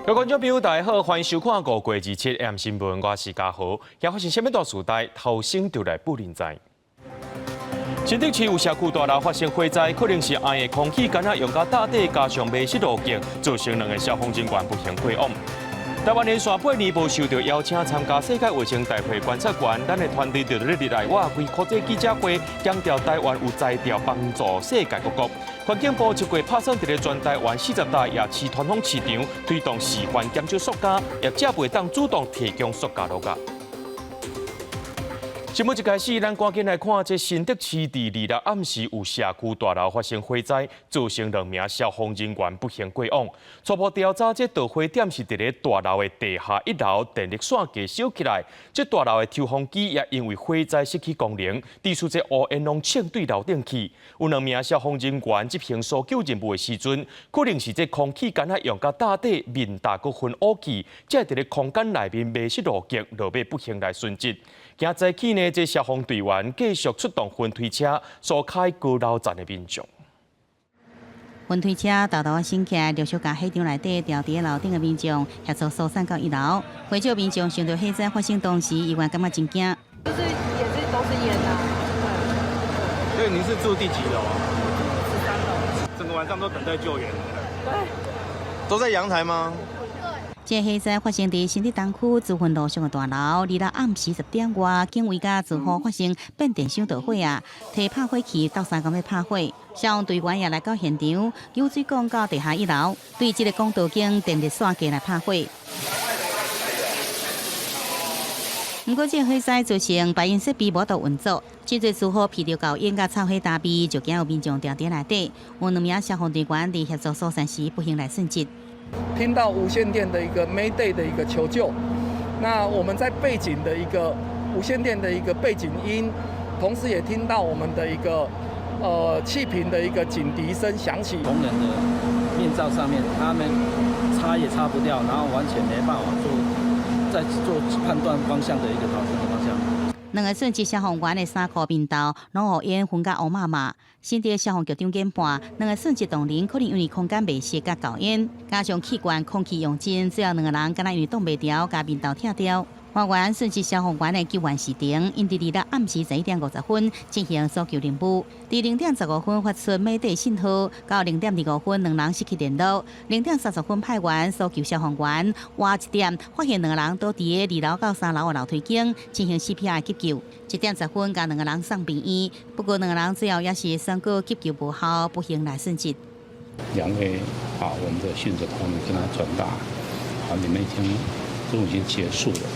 各位觀眾朋友，大家好，歡迎收看五月27 M 新聞，我是嘉豪。今發生啥物大事代，頭先就來報您知。新竹市有社區大樓發生火災，可能是焢的空氣管仔熔甲罩底，加上迷失路徑，造成兩个消防人員不幸過往。台灣連續8年無受到邀請參加世界衛生大會觀察員，咱的團隊就佇日內瓦開國際記者會，強調台灣有才調幫助世界各國。環境部這月拍算佇咧全台灣40大夜市傳統市場推動示範減少塑膠，業者袂當主動提供塑膠垃圾。新聞一開始，咱趕緊來看這新竹市佇26暗時有社區大樓發生火災，造成兩名消防人員不幸過往。初步調查，這導火點是佇咧大樓的地下一樓電力線過燒起來。這大樓的抽風機也因為火災失去功能，致使這烏煙攏衝對樓頂去。有兩名消防人員執行搜救任務的時陣，可能是這空氣管仔熔甲罩底面罩閣熏烏去，才會佇咧空間內面迷失路徑，落尾不幸來殉職。今早起呢，這消防隊員繼續出動雲推車疏開高樓層的民眾。雲推車沓沓仔升起來，陸續共火場內底牢佇樓頂的民眾協助疏散到一樓。不少民眾想著火災發生當時，依然感覺真驚。就是也是都是煙啊。所以您是住第幾樓啊？13樓。整個晚上都等待救援。對。都在陽台嗎？這火災發生佇新竹東區資芬路上的大樓，26暗時10點外，警衛佮住戶發生變電箱著火啊，提拍火器鬥相共欲拍火，消防隊員也來到現場，用水管到地下一樓，對這個管道間電力線架來拍火。毋過，這個火災造成白煙設備無法度運作，真濟住戶鼻著厚煙佮臭火焦味，就驚有民眾牢佇內底。有兩名消防隊員佇協助疏散時，不幸來殉職。聽到無線電的一個 Mayday 的一個求救，那我們在背景的一個無線電的一個背景音，同時也聽到我們的一個氣瓶的一個警笛聲響起。同仁的面罩上面，他們擦也擦不掉，然後完全沒辦法做再做判斷方向的一個逃生的方向。兩個殉職消防員的衫褲面罩攏予煙熏甲烏麻麻。新竹消防局長研判，兩个殉職同仁可能因為空間迷失佮厚煙，加上氣罐空氣用盡，最後兩個人敢若因為擋袂牢，共面罩拆掉。還原殉職消防員的救援時程，𪜶佇26暗時11點50分進行搜救任務，佇0點15分發出 Mayday 信號，到0點25分兩人失去聯絡。0點30分派員搜救消防員，晚1點發現兩個人倒佇咧二樓到三樓的樓梯間進行 CPR 急救。1點10分共兩個人送病院，不過兩個人最後也是宣告急救無效，不幸來殉職。兩位啊，我們的殉職同仁跟他轉達，啊，你們已經都已經結束了。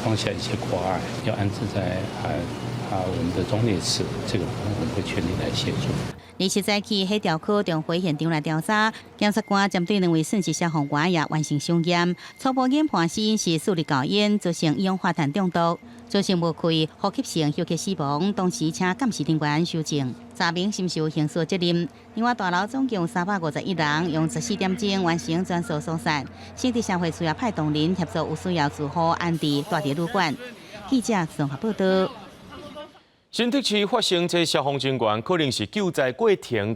放下一切掛礙，要安置在我們的忠烈祠，這個部分我們會全力來協助。27早起，火調科重回現場來調查，檢察官針對兩位殉職消防員也完成相驗，初步研判死因是四氯厚煙造成一氧化碳中毒，造成無氣呼吸性休克死亡。當時請鑑識人員搜證，查明是毋是有刑事責任。另外，大樓總共351人，用14點鐘完成全數疏散。新竹社會處也派同仁協助有需要住戶安置蹛佇旅館。記者綜合報道。新竹市發生這消防人員可能是救災過程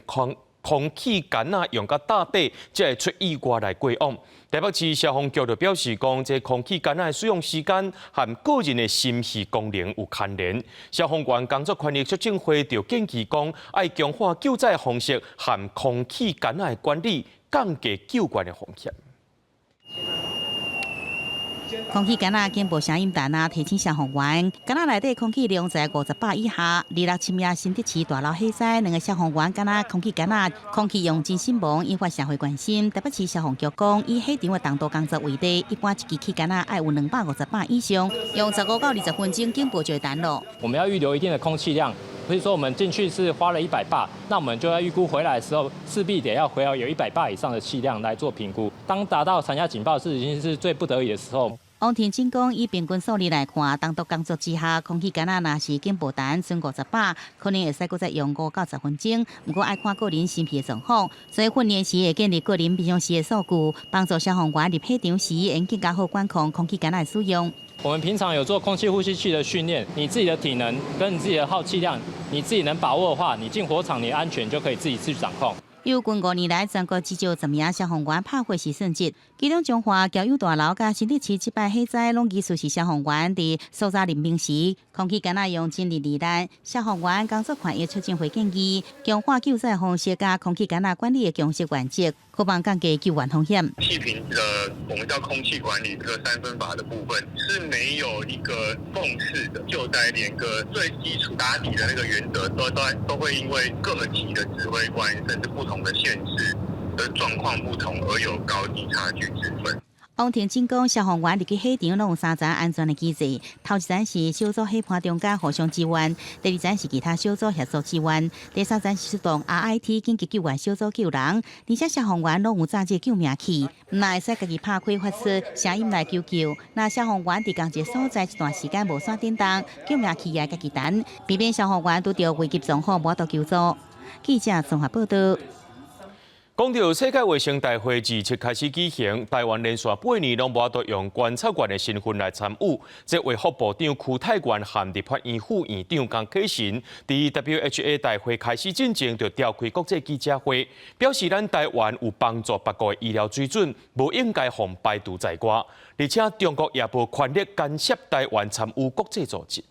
空氣管仔熔甲罩底，才會出意外來過往。台北市消防局就表示講，這空氣管仔的使用時間和個人的心肺功能有牽連。消防員工作權益促進會就建議講，愛強化救災方式和空氣管仔的管理，降低救援的風險。空氣管仔警報聲音彈啊，提醒消防員，管仔內底空氣量在50巴以下。26深夜新竹市大樓火災，兩个消防員敢若空氣管仔空氣用盡身亡，引發社會關心。台北市消防局講，以火場的濃度工作為例，一般一支氣管仔愛有250巴以上，用15到20分鐘警報就會彈囉。我們要預留一定的空氣量，比如說我們進去是花了100巴，那我們就要預估回來的時候，勢必得要回來有100巴以上的氣量來做評估。當達到殘壓警報是已經是最不得已的時候。王庭錦講，以平均數字來看，單獨工作之下，空氣管仔若是警報彈剩50巴，可能會使閣再用5到10分鐘。毋過愛看個人心肺的狀況，所以訓練時會建立個人平常時的數據，幫助消防員入火場時，會更加好管控空氣管仔的使用。我們平常有做空氣呼吸器的訓練，你自己的體能跟你自己的耗氣量，你自己能把握的話，你進火場你安全就可以自己去掌控。有近5年來，全國至少10名消防員拍火是殉職，其中彰化僑友大樓佮新竹市這擺火災，攏疑似是消防員佇搜查任命時，空氣敢若用真佇罹難。消防員工作權益促進會建議，強化救災方式佮空氣敢若管理的共識原則，渴望降低救援風險。氣瓶的我們叫空氣管理這個三分法的部分是沒有一個共識的，救災連個最基礎打底的那個原則都會因為各級的指揮官甚至不同的縣市的狀況不同而有高低差距之分。王庭錦講，消防員入去火場攏有三層安全的機制，頭一層是小組火盤中間互相支援，第二層是其他小組協助支援，第三層是出動 RIT 緊急救援小組救人。而且消防員攏有紮這救命器，毋但會使家己拍開發出聲音來求救。若消防員佇仝一個所在一段時間無線振動，救命器也會家己彈，避免消防員拄著危急狀況無法度求助。記者綜合報道。講到世界衛生大會自七開始舉行，台灣連續8年攏無法度用觀察員的身份來參與。這衛福部長邱泰源和立法院副院長江啟臣，佇 WHA 大會開始進前就召開國際記者會，表示咱台灣有幫助別國的醫療水準，無應該予排除在外。而且中國也無權力干涉台灣參與國際組織。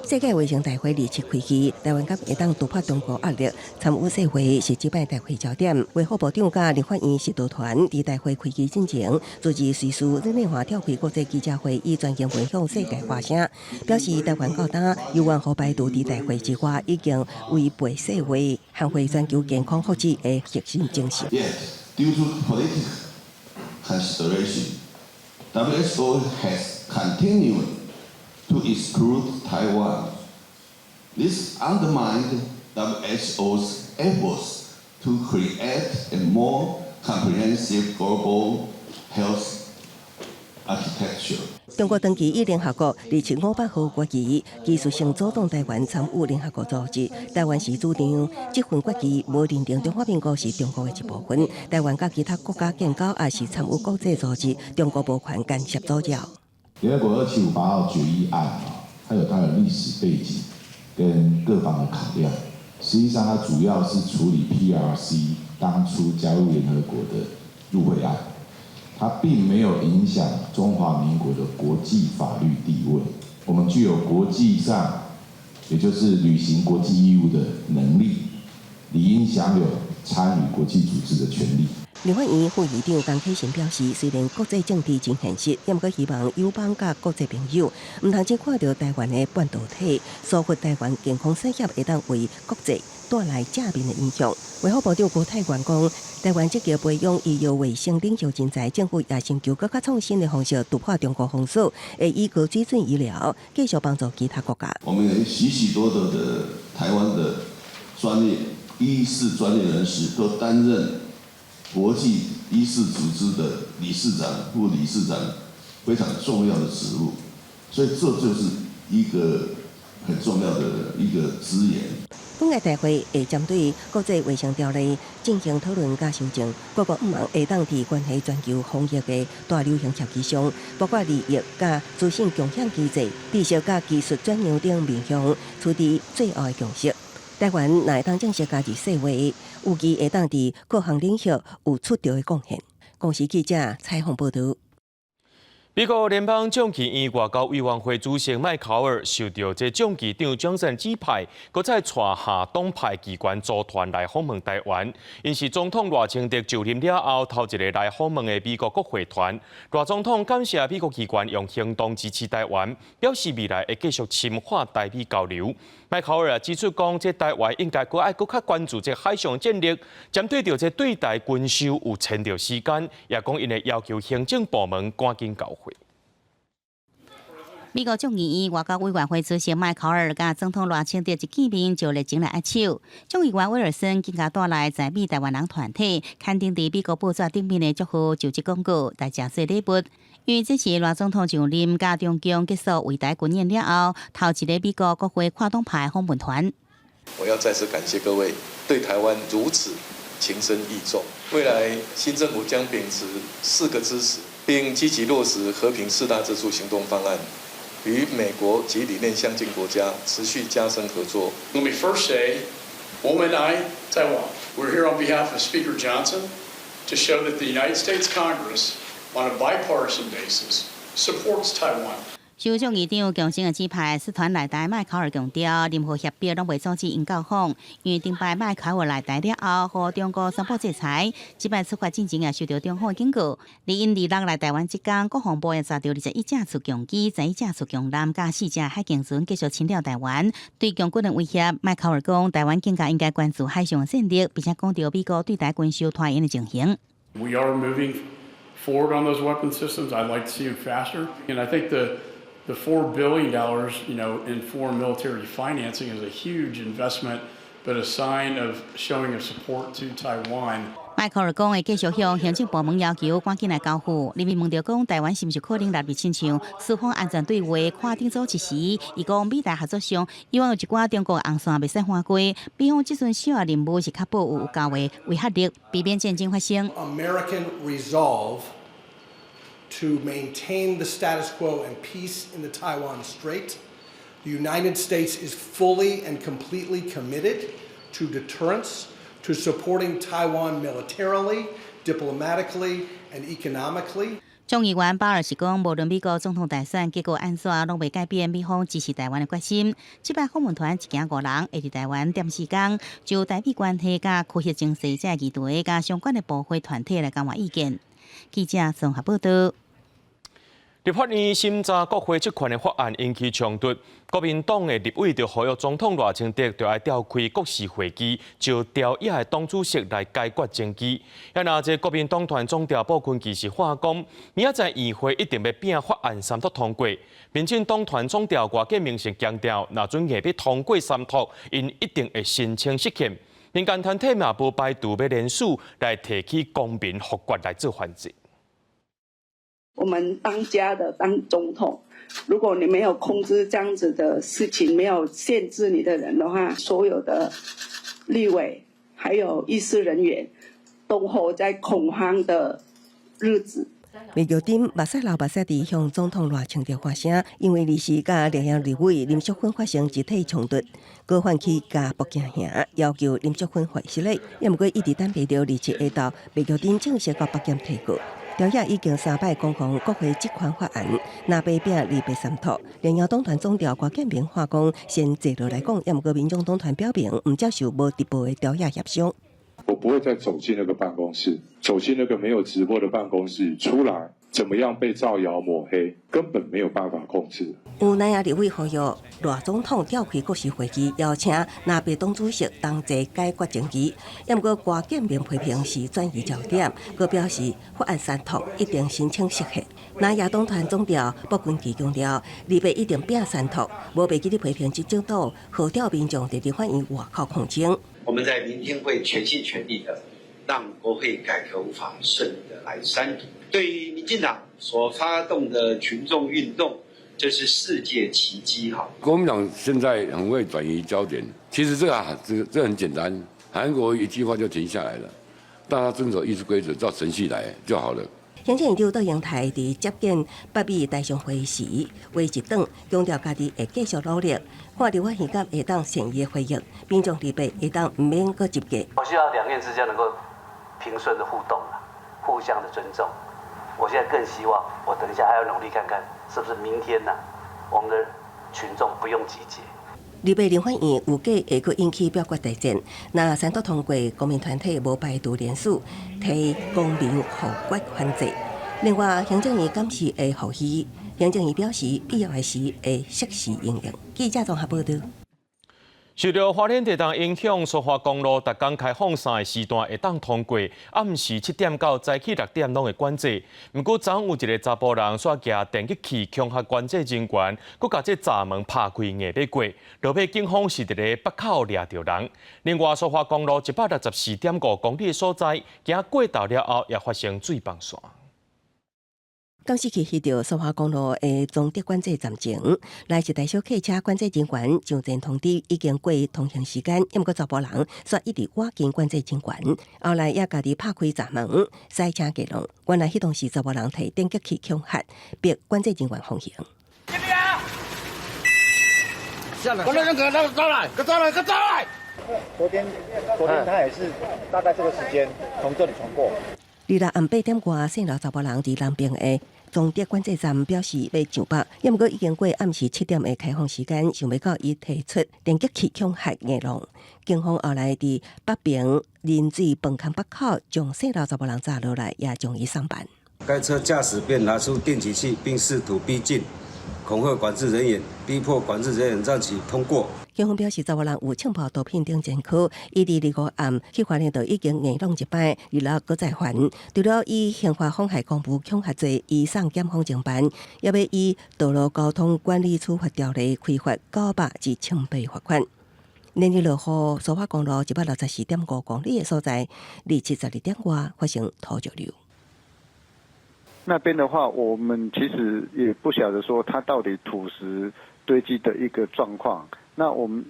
世界衛生大會27開期，台灣敢會當突破中國壓力參與世會是這擺大會焦點。衛福部長佮立法院實導團佇大會開期進前，自治瑞士日內瓦召開國際記者會，以全英文向世界發聲，表示台灣到今猶原予排除佇大會之外，已經違背世衛捍衛全球健康福祉的核心精神。 Yet, due to political consideration, WHO has continued to exclude Taiwan. This undermined WHO's efforts to create a more comprehensive global health architecture. 中國長期以聯合國27500號決議技術性阻擋台灣參與聯合國組織。台灣時主張，這份決議無認定中華民國是中國的一部分。台灣佮其他國家建交，抑是參與國際組織，中國無權干涉阻撓。聯合國2758號決議案啊，它有它的歷史背景跟各方的考量。實際上，它主要是處理 PRC 當初加入聯合國的入會案，它並沒有影響中華民國的國際法律地位。我們具有國際上，也就是履行國際義務的能力，理應享有參與國際組織的權利。立法院副院長江啟臣表示，雖然國際政治真現實，毋過希望友邦佮國際朋友，毋通只看著台灣的半導體，疏忽台灣健康產業會當為國際帶來正面的影響。衛福部長邱泰源講，台灣積極培養醫藥衛生領袖人才，政府也尋求閣較創新的方式突破中國封鎖，會以高水準醫療繼續幫助其他國家。我們有許許多多的台灣的專業醫事專業人士都擔任國際醫事組織的理事長、副理事長，非常重要的職務，所以這就是一個很重要的一個資源。本屆大會會針對國際衛生條例進行討論佮修正，各國向望會當佇關係全球防疫的大流行協議上，包括利益佮資訊共享機制、知識佮技術轉讓等面向，取得最後的共識。台灣若會當正式加入世衛，預計會當佇各項領域有出著的貢獻。公視記者採訪報導。美國聯邦眾議院外交委員會主席麥考爾受到這眾議長江森指派，閣再帶下黨派機關組團來訪問台灣。𪜶是總統賴清德就任了後，頭一个來訪問的美國國會團。賴總統感謝美國機關用行動支持台灣，表示未來會繼續深化台美交流。麥考爾指出講，這台灣應該閣愛閣較關注這海上戰力，針對著這對台軍售有延著時間，也講𪜶會要求行政部門趕緊交貨。美國眾議院外交委員會主席麥考爾佮總統賴清德一見面就熱情來握手。眾議員威爾森更加帶來在美台灣人團體，刊登佇美國報紙頂面的祝賀就職廣告來誠做禮物。因為這是賴總統就任佮中共結束圍台軍演了後，頭一个美國國會跨黨派訪問團。我要再次感謝各位對台灣如此情深意重。未來新政府將秉持四個支持，並積極落實和平四大支柱行動方案，與美國及理念相近國家持續加深合作。 Let me first say 我們愛台灣。We're here on behalf of Speaker Johnson to show that the United States Congress, on a bipartisan basis, supports Taiwan. 州眾議長共和指派使團來台麥考爾強調，任何協議攏袂阻止𪜶到訪。因為頂擺麥考爾來台了後，予中國宣布制裁，這擺出發進前也受著中方的警告。而𪜶26來台灣這工，國防部也查著21架次共機、11架次共艦、佮四隻海警船繼續侵擾台灣，對共軍的威脅，麥考爾講，台灣更加應該關注海上戰力，並且講著美國對台軍售拖延的情形。 We are moving forward on those weapon systems. I'd like to see them faster, and I think the $4 billion in foreign military financing is a huge investment, but a sign of showing of support to Taiwan. 麥考爾講會繼續向行政部門要求趕緊來交付。裡面問著講台灣是毋是可能納入親像四方安全對話跨黨組織時，伊講美台合作上，以往有一寡中國紅線袂使橫過，美方這陣首要任務是確保有夠的威嚇力，避免戰爭發生。 American resolve to maintain the status quo and peace in the Taiwan Strait. The United States is fully and completely committed to deterrence, to supporting Taiwan militarily, diplomatically, and economically. 眾議員鮑爾是講，無論美國總統大選結果按怎，攏袂改變美方支持台灣的決心。這擺訪問團一行五人，會佇台灣踮四工，就台美關係佮區域情勢這議題，佮相關的部會團體來交換意見。記者綜合報道。立法院審查國會職權的法案引起衝突，國民黨的立委就呼籲總統賴清德著愛召開國是會議，召朝野的黨主席來解決爭議。啊，若這國民黨團總召傅崐萁是話講，明仔載院會一定欲拚法案三讀通過。民進黨團總召郭建明是強調，若準硬欲通過三讀，𪜶一定會申請釋憲。民間團體嘛無排除欲聯署來提起公民複決來做反制。我們當家的當總統，如果你沒有控制這樣子的事情，沒有限制你的人的話，所有的立委還有議事人員都活在恐慌的日子。麥玉珍目屎流目屎佇向總統賴清德發聲，因為臨時佮綠營立委林淑芬發生集體衝突，閣泛起共爆驚嚇，要求林淑芬回失禮。也毋過一直等袂著27下晝，麥玉珍正式到北檢提告。朝野已經三擺攻防國會職權法案，若欲拚二八三讀。綠營黨團總召郭建明話講，先坐落來講，也毋過民眾黨團表明毋接受無直播的朝野協商。我不會再走進那個辦公室，走進那個沒有直播的辦公室，出來怎麼樣被造謠抹黑，根本沒有辦法控制。有南亞立委呼籲賴總統召開國是會議，邀請藍白黨主席同齊解決爭議。也毋過郭建明批評是轉移焦點，閣表示法案三讀一定申請釋憲。南亞黨團總召傅崐萁強調，二八一定拚三讀，無袂記得批評執政黨號召民眾佇立法院外口抗爭。我們在明天會全心全力的讓國會改革法順利的來三讀。對於民進黨所發動的群眾運動，這是世界奇蹟哈！國民黨現在很會轉移焦點，其實這個啊，這很簡單，韓國一句話就停下來了，大家遵守議事規則，照程序來就好了。行政院長卓榮泰佇接見北美台商會時，話一轉，強調家己會繼續努力，看立法院敢會當善意的回應，民眾二八會當毋免閣集結。我希望兩院之間能夠平順的互動，互相的尊重。我現在更希望，我等一下還要努力看看，是不是明天呢？我們的群眾不用集結。二八立法院預計會閣引起表決大戰，若三讀通過，公民團體無排除聯署提公民複決反制。另外，行政院監視會予許，行政院表示必要的時會適時應用。記者綜合報導。受著花蓮地動影響，蘇花公路逐工開放三個時段會當通過，暗時7點到早起6點攏會管制。毋過，昨昏有一个查埔人煞舉電擊器恐嚇管制人員，閣共這閘門拍開硬欲過，落尾警方是佇咧北口掠著人。另外，蘇花公路164.5公里的所在，行過頭了後，也發生水崩線。監視器翕著蘇花公路的終點管制站前，來一台小客車管制人員上前通知已經過通行時間，毋過查埔人煞一直倚近管制人員，後來也家己拍開閘門，駛車過路。原來彼當時查埔人提電擊器恐嚇，逼管制人員放行。下來！我那個，那個，來，過來，過來！昨天他也是大概這個時間從這裡闖過。二六暗8點外，姓劉查埔人佇南爿的彰德管制站表示欲上北，猶毋過已經過暗時7點的開放時間，想袂到伊提出電擊器恐嚇硬弄。警方後來佇北平冷水飯空北口將姓劉查埔人紮落來，也將伊送辦。該車駕駛便拿出電擊器，並試圖逼近，恐嚇管制人員，逼迫管制人員讓其通過。警方表示，查某人有槍炮毒品等前科，伊佇25暗去花蓮就已經硬弄一擺，26閣再犯。除了以刑法妨害公務恐嚇罪移送檢方偵辦，也欲依道路交通管理處罰條例開罰900至1800罰款。連日落雨，蘇花公路164.5公里的所在，27 12點外發生土石流。那邊的話，我們其實也不曉得說它到底土石堆積的一個狀況。那我們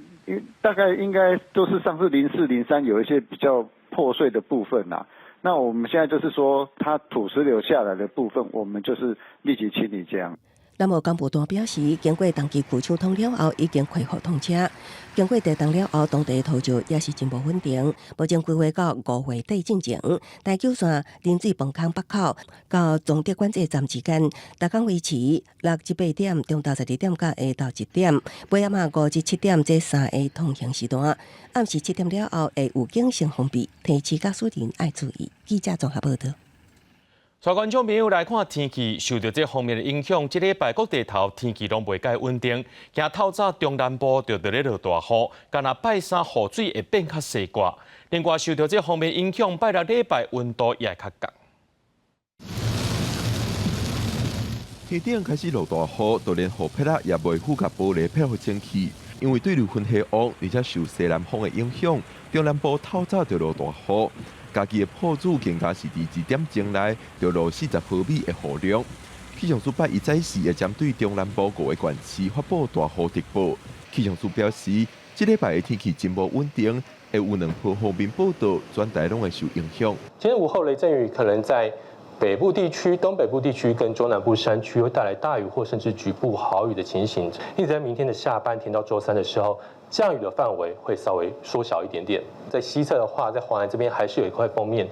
大概應該都是上次04、03有一些比較破碎的部分啦。那我們現在就是說，它土石流下來的部分，我們就是立即清理這樣。南部廣播段表示，經過東基區搶通了後，已經恢復通車。經過地動了後，當地土石也是真無穩定。目前規劃到5月底進前，台九線冷水飯空北口到彰德管制站之間，逐工維持6至8點，中晝12點到下晝1點，尾暗仔5至7點這三个通行時段。暗時7點了後會預警先封閉，提醒駕駛人愛注意。記者綜合報道。帶觀眾朋友來看天氣，受著這鋒面的影響，這禮拜各地頭天氣攏袂蓋穩定。驚透早中南部就佇咧落大雨，干焦拜三雨水會變較細掛。另外受著這鋒面影響，拜六禮拜溫度也會較降。天頂開始落大雨，就連雨披仔也袂赴共玻璃撇予清氣，因為對流雲系惡，而且受西南風的影響，中南部透早就落大雨。家己的破主更加是佇1點鐘內就落40毫米的雨量。氣象署拜一早時會針對中南部5個縣市發布大雨特報。氣象署表示，這禮拜的天氣真無穩定，會有兩波鋒面報道，全台攏會受影響。今天午後雷陣雨可能在北部地區、東北部地區跟中南部山區會帶來大雨或甚至局部豪雨的情形。因此在明天的下半天到週三的時候，降雨的範圍會稍微縮小一點點。在西側的話，在華南這邊還是有一塊鋒面，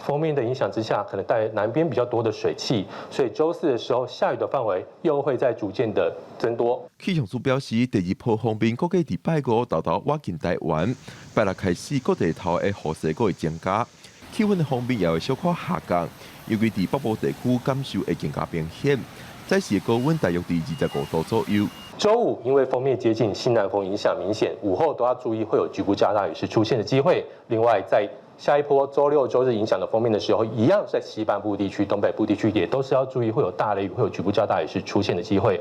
鋒面的影響之下，可能帶南邊比較多的水汽，所以週四的時候下雨的範圍又會再逐漸的增多。氣象署表示，第二波鋒面估計佇拜五沓沓倚近台灣，拜六開始各地頭的雨勢閣會增加，氣溫的方面也會小可下降，尤其佇北部地區感受會更加明顯。早時的高溫大約佇25度左右。週五因為鋒面接近，西南風影響明顯，午後都要注意會有局部較大雨勢出現的機會。另外，在下一波週六、週日影響的鋒面的時候，一樣在西半部地區、東北部地區也都是要注意會有大雷雨、會有局部較大雨勢出現的機會。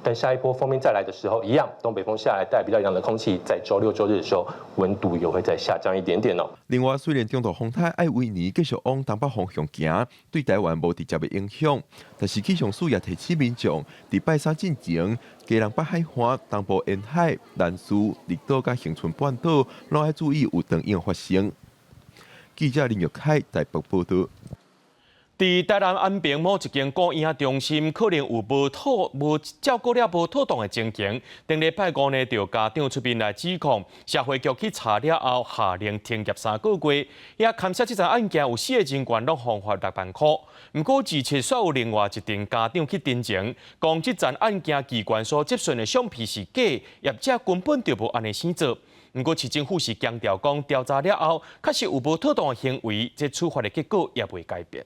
但下一波鋒面再來的時候，一樣東北風下來帶比較涼的空氣，在週六、週日的時候，溫度又會再下降一點點哦。另外，雖然中度風台艾維尼繼續往東北方向行，對台灣無直接的影響，但是氣象署也提醒民眾，佇拜三進前，基隆北海岸、東部沿海、南勢、綠島佮恆春半島，攏愛注意有長湧發生。記者林玉凱台北報道。佇台南安平某一間顧嬰中心，可能有無妥無照顧了無妥當的情形。頂禮拜五呢，就有家長出面來指控，社會局去查了後，下令停業3個月。也勘察這樁案件有四个人員攏予罰6萬箍。毋過二七煞有另外一陣家長去陳情，講這樁案件機關所接訊的相片是假，業者根本就無按呢生做。毋過市政府是強調講，調查了後，確實有無妥當的行為，這處罰的結果也袂改變。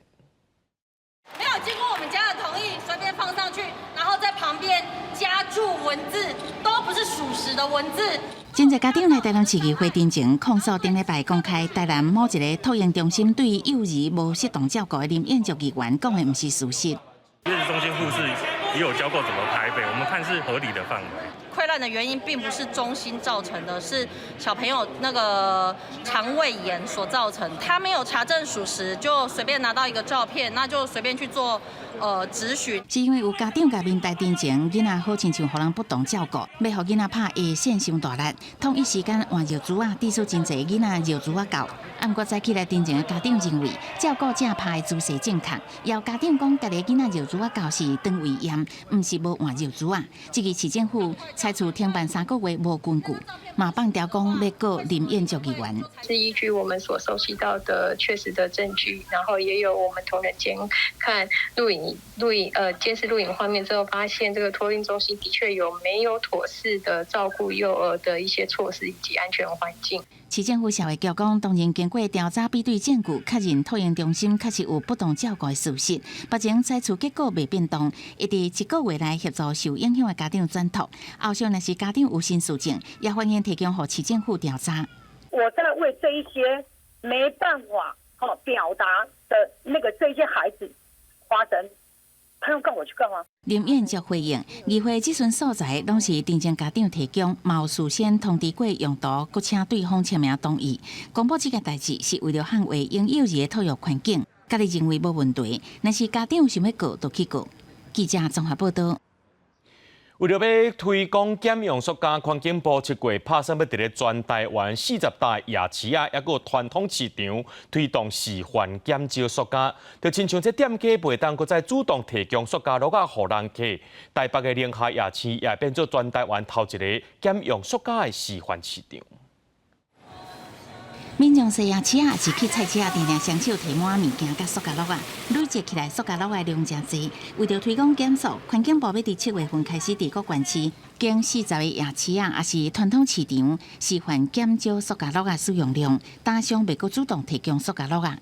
沒有經過我們家的同意，隨便放上去，然後在旁邊加注文字，都不是屬實的文字。真濟家長來台南市議會陳情控訴，頂禮拜公開台南某一个托嬰中心對幼兒無適當照顧的林燕竹議員講的毋是事實。月子中心護士也有教過怎麼拍背，我們看是合理的範圍。潰爛的原因並不是中心造成的，是小朋友那個腸胃炎所造成。他沒有查證屬實，就隨便拿到一個照片，那就隨便去做質詢。是因為有家長共民代陳情，囡仔好親像予人不當照顧，欲予囡仔拍下線傷大力，統一時間換尿苴仔，致使真濟囡仔尿苴仔厚。毋過早起來陳情的家長認為，照顧者拍的姿勢正確，也有家長講，家己囡仔尿苴仔厚是腸胃炎，毋是無換尿苴仔。這個市政府採取厝停辦3個月無根據，嘛放調講欲告林彥卓議員。是依據我們所收集到的確實的證據，然後也有我們同仁監看錄影、錄影監視錄影畫面之後，發現這個托嬰中心的確有沒有妥適的照顧幼兒的一些措施以及安全環境。市政府社會局講，當然經過調查比對證據，確認托嬰中心確實有不當照顧的事實。目前裁處結果未變動，會佇一個月內協助受影響的家長轉託。後續若是家長有新事證，也歡迎提供予市政府調查。我在為這一些沒辦法表達的那個這些孩子發聲，他用告我去告啊。林彥卓回應，議會質詢素材攏是陳情家長提供，嘛有事先通知過用途，閣請對方簽名同意。公布這件代誌是為了捍衛嬰幼兒的托育環境，家己認為無問題。若是家長想欲告，就去告。記者綜合報道。為著欲推廣減用塑膠，環境部7月拍算欲佇咧全台灣40大夜市仔，抑閣有傳統市場推動示範減少塑膠。就親像這店家袂當閣再主動提供塑膠簍仔予人客，台北的寧夏夜市也變做全台灣頭一个減用塑膠的示範市場。民眾踅夜市仔，抑是去菜市仔，定定雙手提滿物件佮塑膠簍仔，累積起來塑膠簍仔量誠濟。為著推廣減塑，環境部欲佇7月份開始，佇各縣市經40個夜市仔，抑是傳統市場示範減少塑膠簍仔使用量，摊商袂閣主動提供塑膠簍仔。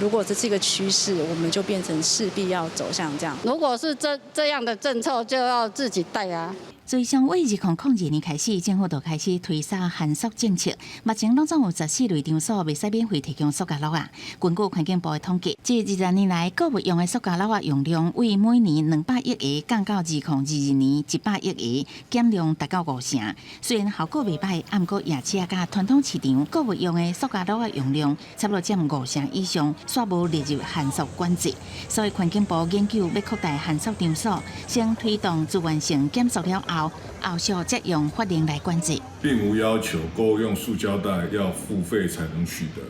如果這是一個趨勢，我們就變成勢必要走向這樣。如果是這樣的政策，就要自己帶啊。自從2002年開始，政府就開始推捒限塑政策。目前攏總有14類場所袂使免費提供塑膠簍仔。根據環境部的統計，這20年來購物用的塑膠簍仔用量，為每年200億個降到2022年100億個，減量達到5成。雖然效果袂䆀，毋過夜市仔佮傳統市場購物用的塑膠簍仔用量差不多佔5成以上，煞無列入限塑管制。所以環境部研究欲擴大限塑場所，先推動自願性減塑了後，後續則用法令來管制。並無要求購物用塑膠袋要付費才能取得，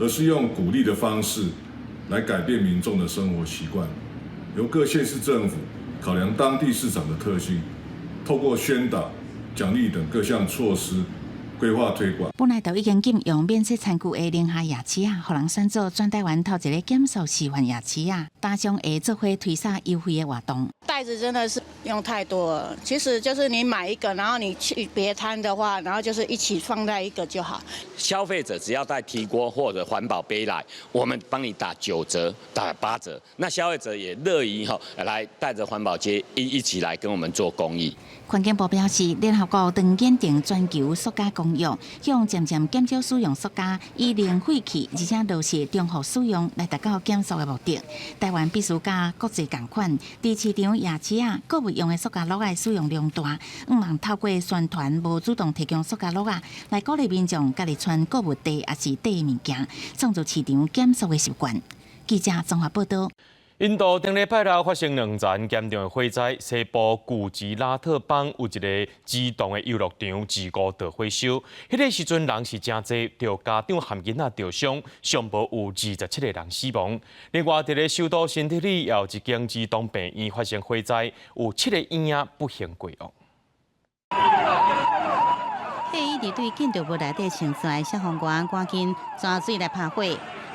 而是用鼓勵的方式來改變民眾的生活習慣。由各縣市政府考量當地市場的特性，透過宣導、獎勵等各項措施，規劃推廣。本來就已經禁用免洗餐具的寧夏夜市仔，予人選做全台灣頭一个減塑示範夜市仔，摊商會做伙推捒優惠的活動。袋子真的是用太多了，其實就是你買一個，然後你去別攤的話，然後就是一起放在一個就好。消費者只要帶提鍋或者環保杯來，我們幫你打9折、打8折。那消費者也樂意哈來帶着環保杯一起來跟我們做公益。環境部表示，聯合國長擬定全球塑膠公約，向漸漸減少使用塑膠，以零廢棄，而且落實重複使用來達到減塑的目的。台灣必須佮國際仝款，佇市場夜市仔，購物用的塑膠簍仔使用量大，向望透過宣傳，無主動提供塑膠簍仔，來鼓勵民眾家己揣購物袋抑是袋物件，創造市場減塑的習慣。記者綜合報道。印度頂禮拜六發生兩場嚴重的火災，西部古吉拉特邦有一个兒童的遊樂場事故著火燒，彼个時陣人是誠濟，著家長含囡仔著傷，上無有27個人死亡。另外，佇咧首都新德里也有一間兒童病院發生火災，有七個嬰仔不幸過往。火一直對建築物內底衝出來，消防員趕緊抓水來拍火。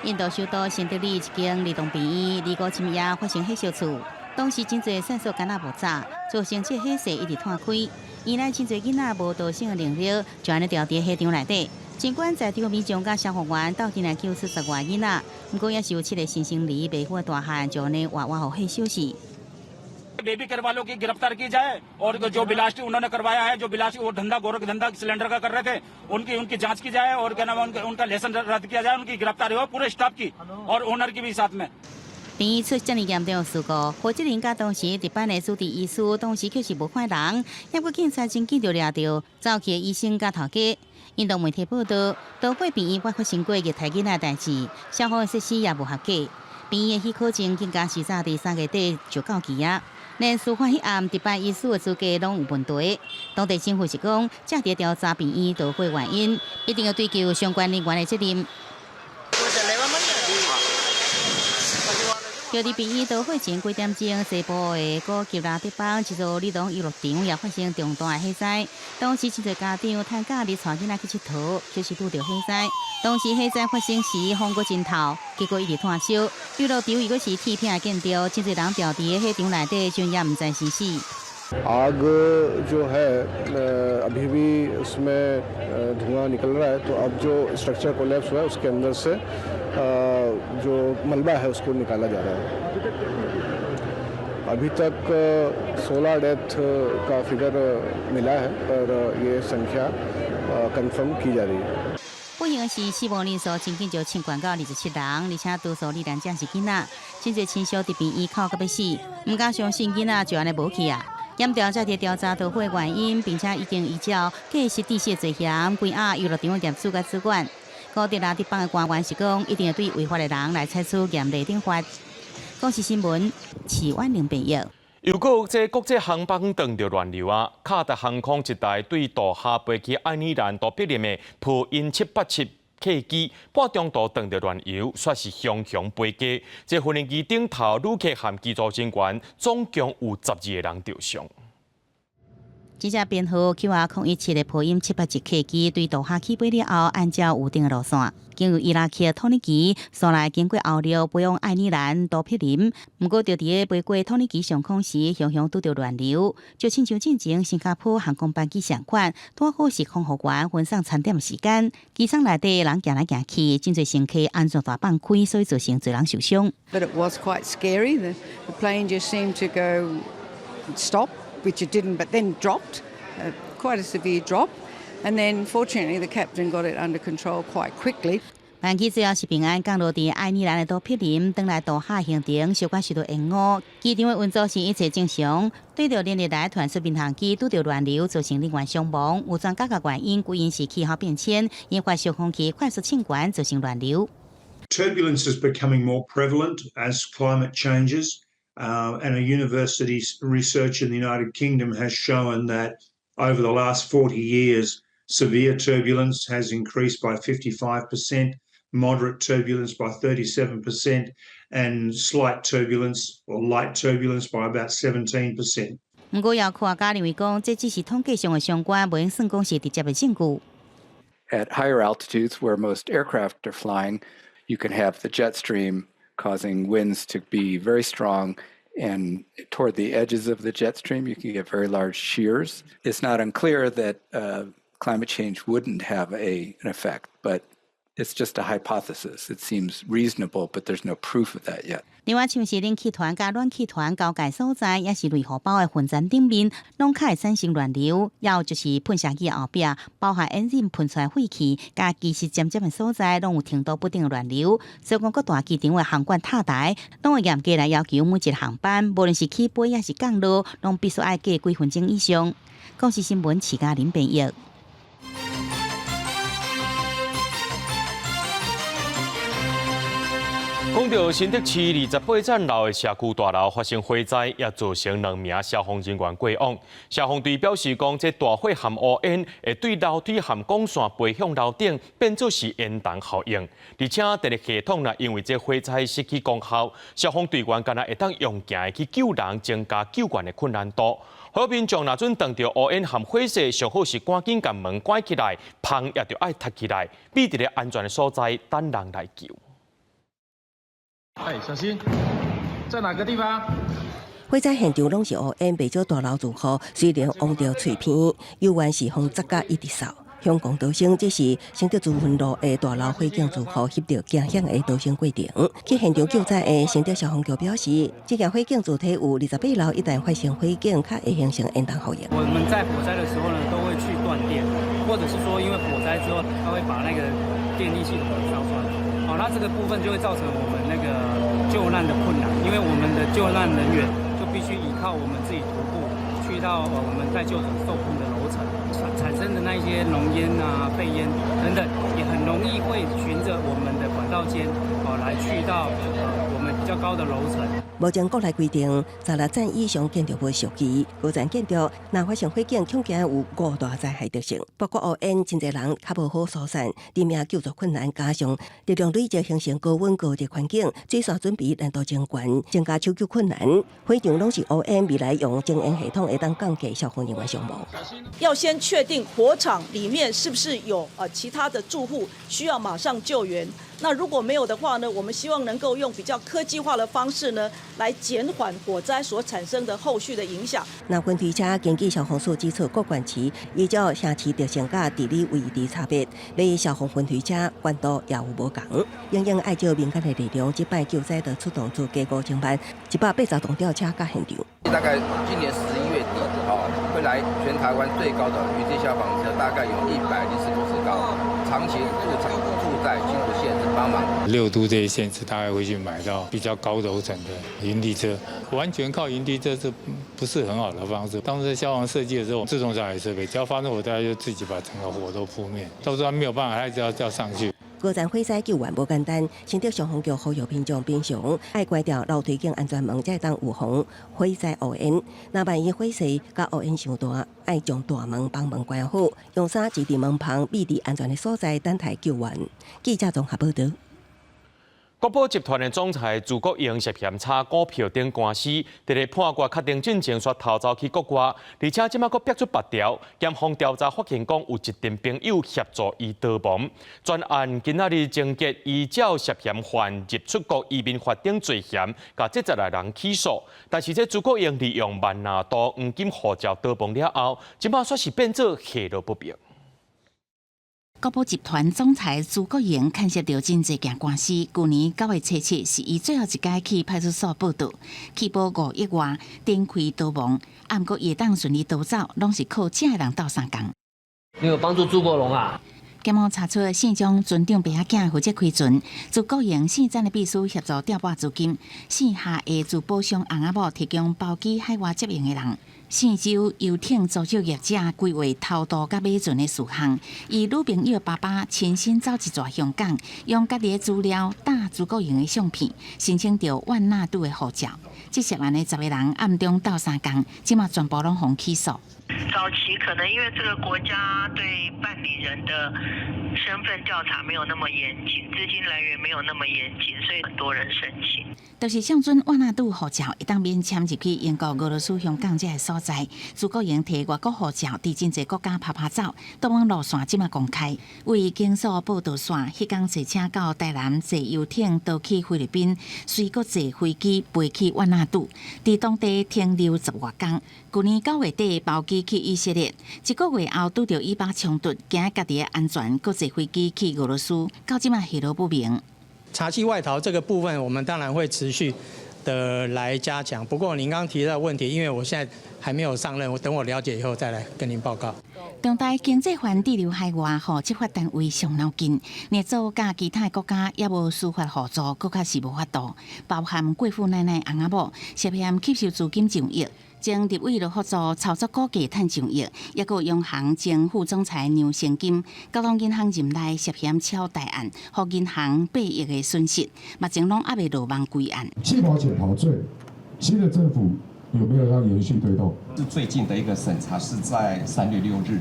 印度首都新德里一間兒童病院，25深夜發生火燒厝，當時真濟線索敢若無走，造成這火勢一直湠開。原來真濟囡仔無逃生的能力，就按呢牢佇火場內底。儘管在場民眾佮消防員鬥陣來救出10外囡仔，毋過也是有七个新生兒未赴的大漢，就按呢活活予火燒死。 baby care वालों की गिरफ्तार की जाए और जो ब्लास्ट उन्होंने करवाया है, जो ब्लास्ट वो धंधा, गोरख धंधा सिलेंडर का कर रहे थे, उनकी उनकी जांच की जाए और क्या नाम है, उनका लाइसेंस रद्द किया जाए, उनकी गिरफ्तारी हो पूरे स्टाफ की और ओनर की भी साथ में。病院出這麼嚴重的事故，負責人佮當時值班的主治醫師當時確實無看人，不過警察真緊就掠著走去的醫生佮頭家。印度媒體報道，導火病院捌發生過虐待囡仔代誌，消防設施也無合格。病院的許可證更加是早佇3月底就到期啊。連事發彼暗值班醫師的資格攏有問題。當地政府是講，正佇調查病院導火原因，一定要追究相關人員的責任。就佇病院導火前幾點鐘，西部的古吉拉德邦一座兒童遊樂場也發生重大的火災。當時真濟家長趁假日帶囡仔去𨑨迌，卻是拄著火災。當時火災發生時，風閣真透，結果一直炭燒。遊樂場如果是鐵片的建築，真濟人牢佇火場內底，時陣也毋知生死。 आग जो है अभी भी उसमें धुआं निकल रहा है, तो अब जो स्ट्रक्चर कोलैप्स हुआ है, उसके अंदर से जो मलबा है उसको निकाला जा रहा है। अभी तक 16 डेथ का फिगर मिला है, पर ये संख्या कंफर्म की जा रही है। 不幸是死亡人數真緊就衝懸到27人，而且多數罹難者是囡仔，真濟親屬佇病院哭甲欲死，毋敢相信囡仔就按呢無去啊！檢調正佇調查導火原因，並且已經依照過失致死罪嫌關押遊樂場的業主佮主管。古吉拉德邦的官員是講，一定會對違法的人來採取嚴厲懲罰。公視新聞，徐婉玲編譯。又閣這國際航班撞著亂流啊！卡達航空一台對杜哈飛去愛爾蘭都柏林的波音787客機，半中途撞著亂流，煞是雄雄飛機。這飛行機頂頭旅客和機組人員總共有12個人著傷。這隻編號 QR017的波音787客機對杜哈起飛了後，按照預定的路線，經由伊拉克、土耳其，紲來經過歐洲飛往愛爾蘭都柏林。毋過，就佇咧飛過土耳其上空時，雄雄拄著亂流，就親像進前新加坡航空班機相款，拄好是空服員分送餐點時間，機艙內底人行來行去，真濟乘客安全帶放開，所以造成濟人受傷。 But it was quite scary. The plane just seemed to go stop, which it didn't, but then dropped, quite a severe drop. And then fortunately the captain got it under control quite quickly. 班機最後是平安降落佇愛爾蘭的都柏林，轉來杜哈行程小可受到延誤。機場的運作是一切正常。對著連日來傳出民航機拄著亂流，造成人員傷亡，有專家共原因歸因是氣候變遷，引發小空氣快速衝懸，造成亂流。 Turbulence is becoming more prevalent as climate changes. And a university's research in the United Kingdom has shown that over the last 40 years, severe turbulence has increased by 55%, moderate turbulence by 37%, and slight turbulence or light turbulence by about 17%. 毋過，有科學家認為講，這只是統計上的相關，袂用算講是直接的證據。 At higher altitudes, where most aircraft are flying, you can have the jet stream causing winds to be very strong, and toward the edges of the jet stream, you can get very large shears. It's not unclear that climate change wouldn't have an effect, but it's just a hypothesis. It seems reasonable, but there's no proof of that yet. 另外，像是冷氣團佮暖氣團交界所在，抑是雷雨胞的雲層頂面，攏較會產生亂流。抑有就是噴射機後壁，包含引擎噴出來廢氣，佮機室尖尖的所在，攏有程度不等的亂流。所以講，各大機場的航管塔台，攏會嚴格來要求每一個航班，無論是起飛抑是降落，攏必須愛隔幾分鐘以上。公視新聞，徐嘉玲編譯。講到新竹市28層樓的社區大樓發生火災，也造成兩名消防人員過往。消防隊表示講，這大火和烏煙會對樓梯和管線飛向樓頂，變做是煙囱效應。而且電力系統若因為這火災失去功效，消防隊員敢若會當用行的去救人，增加救援的困難度。好民眾若準撞著烏煙和火勢，上好是趕緊共門關起來，棚也著愛疊起來，避佇咧安全的所在等人來救。哎，小心，在哪個地方？火災現場攏是烏煙，袂少大樓住戶雖然往著碎片，猶原是風砸甲一直掃。響講逃生，這是新竹資芬路的大樓火警住戶翕著驚險的逃生過程。去現場救災的新竹消防局表示，這間火警主體有28樓，一旦發生火警，較會形成煙囱效應。我們在火災的時候呢，都會去斷電，或者是說因為火災之後，它會把那個電力系統給燒穿。好，那這個部分就會造成我們那個救難的困難，因為我們的救難人員就必須依靠我們自己徒步去到我們待救者受困的樓層，產生的那一些濃煙啊、廢煙等等，也很容易會循著我們的管道間哦來去到我們比較高的樓層。目前國內規定，十六層以上建築物屬於高層建築，若發生火警，恐驚有五大災害特性，包括烏煙，真濟人較無好疏散，人命救助困難，加上熱量累積形成高溫高熱環境，水線準備難度真懸，增加搜救困難。火場攏是烏煙，未來用靜煙系統會當降低消防人員傷亡。要先確定火場裡面是不是有其他的住戶需要馬上救援。那如果沒有的話呢，我們希望能夠用比較科技化的方式呢，來減緩火災所產生的後續的影響。那雲推車根據消防署指出，各縣市依照城市特性佮地理位置差別，買消防雲推車懸度也有無仝。因應愛借民間的力量，這擺救災就出動資加5000萬180棟吊車到現場。大概今年11月底，哦，會來全台灣最高的雲梯消防車，大概有104公尺高，長期駐場駐在新竹縣市幫忙。六都這些縣市大概會去買到比較高樓層的雲梯車，完全靠雲梯車是不是很好的方式？當時消防設計的時候，自動炸設備，只要發生火災就自己把整個火都撲滅，到時候沒有辦法，還是要上去。高層火災救援無簡單，新竹消防局呼籲民眾平常愛關掉樓梯間安全門，才會當預防火災烏煙。若萬一火勢佮烏煙傷大，愛將大門、房門關好，用衫摺佇門旁，避佇安全的所在等待救援。記者綜合報道。國寶集團的總裁朱國榮涉嫌炒股票等官司，佇咧判決確定進前，煞逃走去國外，而且這馬閣逼出白條。檢方調查發現，講有一陣朋友協助伊逃亡。專案今仔日終結，依照涉嫌犯入出國移民法等罪嫌，共這十六人起訴。但是這朱國榮利用萬拿度黃金護照逃亡了後，這馬煞是變做下落不明。國寶集團總裁朱國榮牽涉著真濟件官司。舊年9月7日是伊最後一擺去派出所報到，棄保5億外，展開逃亡。啊，毋過伊會當順利逃走，攏是靠遮的人鬥相共。你有幫助朱國榮啊？檢方查出姓張船長爸仔囝負責開船，朱國榮姓曾的秘書協助調撥資金，姓夏的珠寶商翁仔某提供包機海外接應的人。姓周遊艇租借業者規劃偷渡佮買船的事項，伊女朋友爸爸親身走一逝香港，用家己的資料打朱國榮的相片，申請著萬納度的護照。這涉案的10個人暗中鬥相共，這馬全部攏予起訴。早期可能因為這個國家對辦理人的身份調查沒有那麼嚴謹，資金來源沒有那麼嚴謹，所以很多人申請。就是向準萬納度護照，會當免簽入去英國、俄羅斯、香港這个所在。朱國榮提外國護照，佇真濟國家趴趴走，逃亡路線這馬公開。為警署報道線，彼工坐車到台南坐遊艇逃去菲律賓，隨閣坐飛機飛去萬納度，佇當地停留十外工。舊年9月底包機去以色列，一個月後拄著以巴衝突，驚家己的安全，閣坐飛機去俄羅斯，到這馬下落不明。查緝外逃這個部分，我們當然會持續的來加強。不過您剛剛提到問題，因為我現在還沒有上任，我等我了解以後再來跟您報告。中台經濟犯滯留海外，予執法單位傷腦筋。捏造佮其他國家也無司法互助，閣較是無法度。包含貴婦奶奶翁仔某涉嫌吸收資金上億，前立委羅福祖操作股價趁上億，抑閣央行前副總裁梁成金，交通銀行任內涉嫌炒大案，予銀行8億的損失，目前攏猶未落網歸案。棄保潛逃罪，新的政府有沒有要延續推動？是最近的一個審查是在3月6日，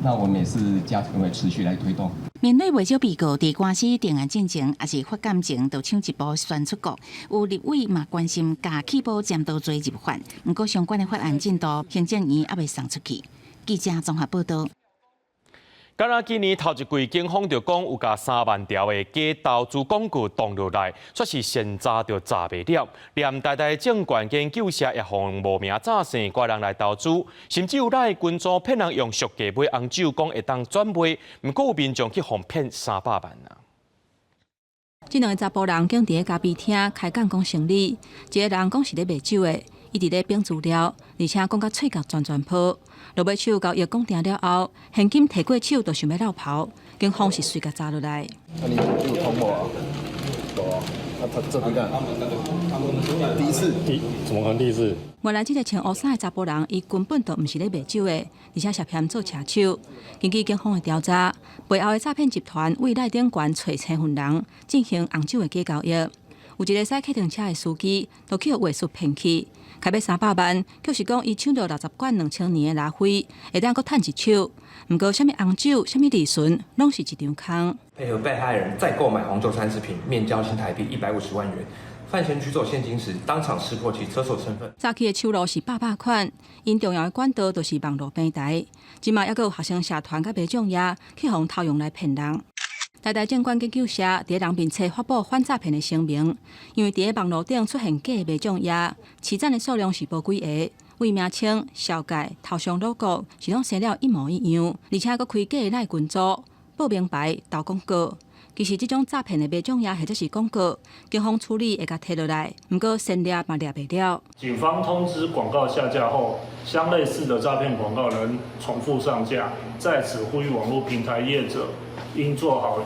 那我們也是加會持續來推動。面對袂少被告佇官司定案進前，抑是法檢前，就搶一步先出國。有立委嘛關心共棄保潛逃罪入法，毋過相關的法案進度，行政院猶未送出去。記者綜合報道。敢若今年頭一季，警方就講有共3萬條的假投資廣告擋落來，煞是先查就查袂了。連台大證券研究社也予無名詐騙掛人來投資，甚至有來群組騙人用俗價買紅酒，講會當轉賣，毋過有民眾去予騙300萬啊！這兩个查埔人竟佇咧咖啡廳開講講生理，一个人講是咧賣酒的，伊佇咧反資料，而且講甲喙角全全泡。落尾手交易講定了後，現金提過手就想欲落跑，警方是隨共查落來。啊，你有通無啊？無啊。啊，他這邊幹？第一次？怎麼可能第一次？原來這个穿烏衫的查埔人，伊根本就毋是咧賣酒的，而且涉嫌做車手。根據警方的調查，背後的詐騙集團為內頂懸揣身份人進行紅酒的假交易。有一个駛客運車的司機，就去予話術騙去，開欲300萬，就是講伊搶著60罐2000年的拉菲，會當閣趁一手。毋過，啥物紅酒、啥物利潤，攏是一場空。配合被害人再購買紅酒30瓶，面交新台幣150萬元。犯嫌取走現金時，當場識破其車手身份。早起的手路是百百款，𪜶重要的管道就是網路平台。這馬猶閣有學生社團佮袂眾業去予偷用來騙人。台大政管研究社佇人面冊發布反詐騙的聲明，因為佇咧網路頂出現假的袂眾業，起讚的數量是無幾个，為名稱、紹介、頭像 logo 是攏生了一模一樣，而且閣開假的賴群組、報名牌、投廣告。其實這種詐騙的袂眾業或者是廣告，警方處理會共提落來，毋過先掠嘛掠袂了。警方通知廣告下架後，相類似的詐騙廣告仍重複上架，在此呼籲網絡平台業者應做好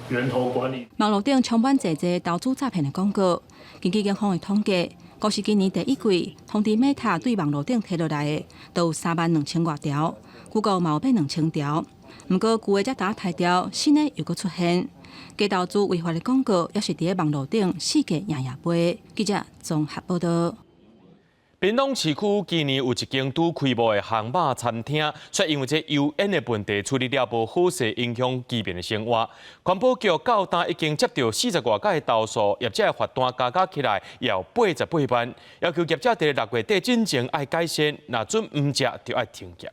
源頭管理。網路頂充滿濟濟投資詐騙的廣告，根據警方的統計，光是今年第一季，通知 Meta 對網路頂提落來的，都有3萬2千外條，Google 嘛有欲2000條。毋過舊的才打刣掉，新的又閣出現。假投資違法的廣告，也是佇咧網路頂四界營營飛。記者綜合報道。屏東市區今年有一間拄開幕的烘肉餐廳，卻因為這油煙的問題處理了無好勢，影響居民的生活。環保局到今已經接到40外個的投訴，業者的罰單加加起來有88萬，要求業者佇6月底進前愛改善，若準毋食就愛停業。